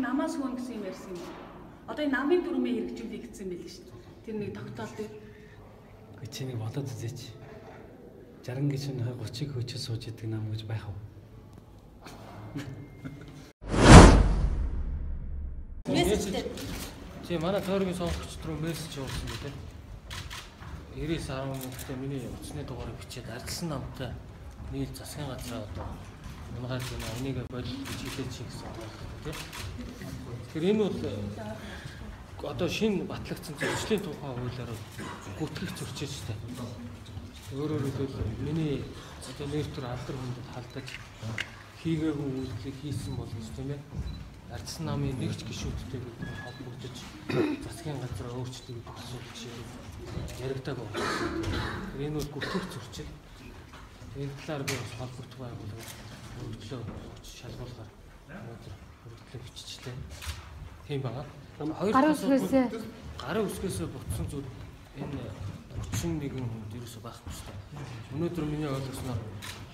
намаас хөөн гэсэн юм ярьсан юм. Одоо энэ намын дүрмээ хэрэгжүүлэе гэсэн юм байл шүү дээ. Тэр нэг тогтоол дээр. Гэхдээ чи нэг бодоод үзээч. 60 гишүүн 30-ыг хөөчөө сууж идэг нам гэж байх уу? Мессеж. Чи манай тойргийн сонгогч руу мессеж явуулсан үү те? 99 11-т миний утасны дугаарыг бичээд ардсан намтай нийл засгийн газраа одоо унгаад байна. Энийг болил гэж хэлээч гэсэн ойлголт те. Тэгэхээр энэ бол одоо шинэ батлагдсан зөрчлийн тухай хуулиар гүтгэх зөрчилтэй. Өөрөөр хэлбэл миний одоо нэр төр алдар хүндэд халдаж хийгээгүй үйлдэлийг хийсэн бол гэж тийм ээ. Ардсан намын нэгч гишүүдтэй бид нар холбогдож засгийн газраа өөрчлөе гэдэг асуудал шийдэл яригдааг байна. Тэгэхээр энэ бол гүтгэх зөрчил. Энэ талаар би бас холбогдох байгууллага өргөдлөө шалгуулгаар өнөөдөр өргөдлөө биччихлээ. Тийм байгаа. Гарын үсгээс гарын үсгээс бутсан зүйл энэ 31 хүнд ерөөсөө байхгүй шүү дээ. Өнөөдөр миний ойлгосноор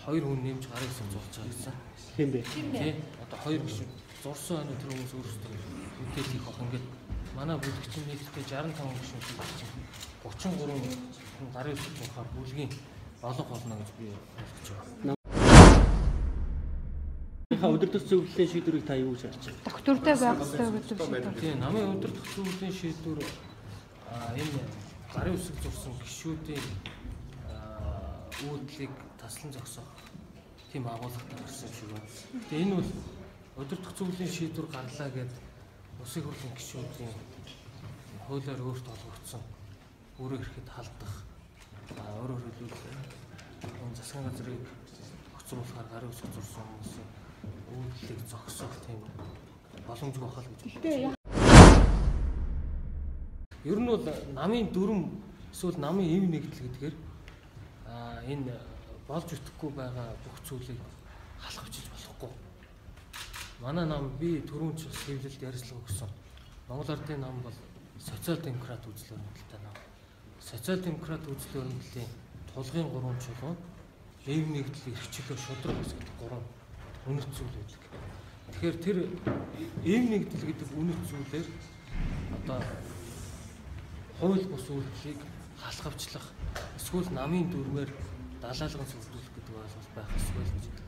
2 хүн нэмж гарын үсэг зурж байгаа гэсэн. Тийм бэ. Тий. Одоо 2 гишүүн зурсан байна тэр хүмүүс өөрсдөө мэдээлэл хийх байх. Ингээд манай бүлэгчин нийтдээ 65 гишүүн чинь 33 хүн гарын үсэг зурхаар бүлгийн олго болно гэж би ойлгож байгаа. Удирдах зөвлөлийн шийдвэрийг та юу гэж харж байна? Доктортой байх ёстой гэдэг шийдвэр. Тийм, намын удирдах зөвлөлийн шийдвэр энэ гарын үсэг зурсан гишүүдийн үйлдэлийг таслан зогсоох тийм агуулгатай гарсан юм шиг байна. Тэгээ энэ бол удирдах зөвлөлийн шийдвэр гарлаа гэд улсын хурлын гишүүдийн хуулиар өөрт олгогдсон өөрөө ирэхэд халдах, өөрөөр хэлбэл энэ засгийн газрыг зохицруулахаар гарын үсэг зурсан хүмүүсийн үйлдэлийг зогсоох тийм боломжгүй байх л гэж бодсон. Ер нь бол намын дүрм эсвэл намын эв нэгдэл гэдгээр энэ болж өтөхгүй байгаа бүх зүйлийг халахвчилж болохгүй. Манай нам би түрүүн ч бас хэвлэлд ярьцлага өгсөн. Монгол Ардын нам бол социал демократ үзэл баримталтай нам. Социал демократ үзэл баримтлалын тулгын 3 чулуу эв нэгдэл, эрхчлөө, шудраг ус гэдэг 3 үнэт зүйл байдаг. Тэгэхээр тэр эв нэгдэл гэдэг үнэт зүйлээр одоо хууль бус үйлдэлийг халахвчлах эсвэл намын дүрмээр далаалган сүрдүүлэх гэдэг ойлголт байх ёсгүй л гэж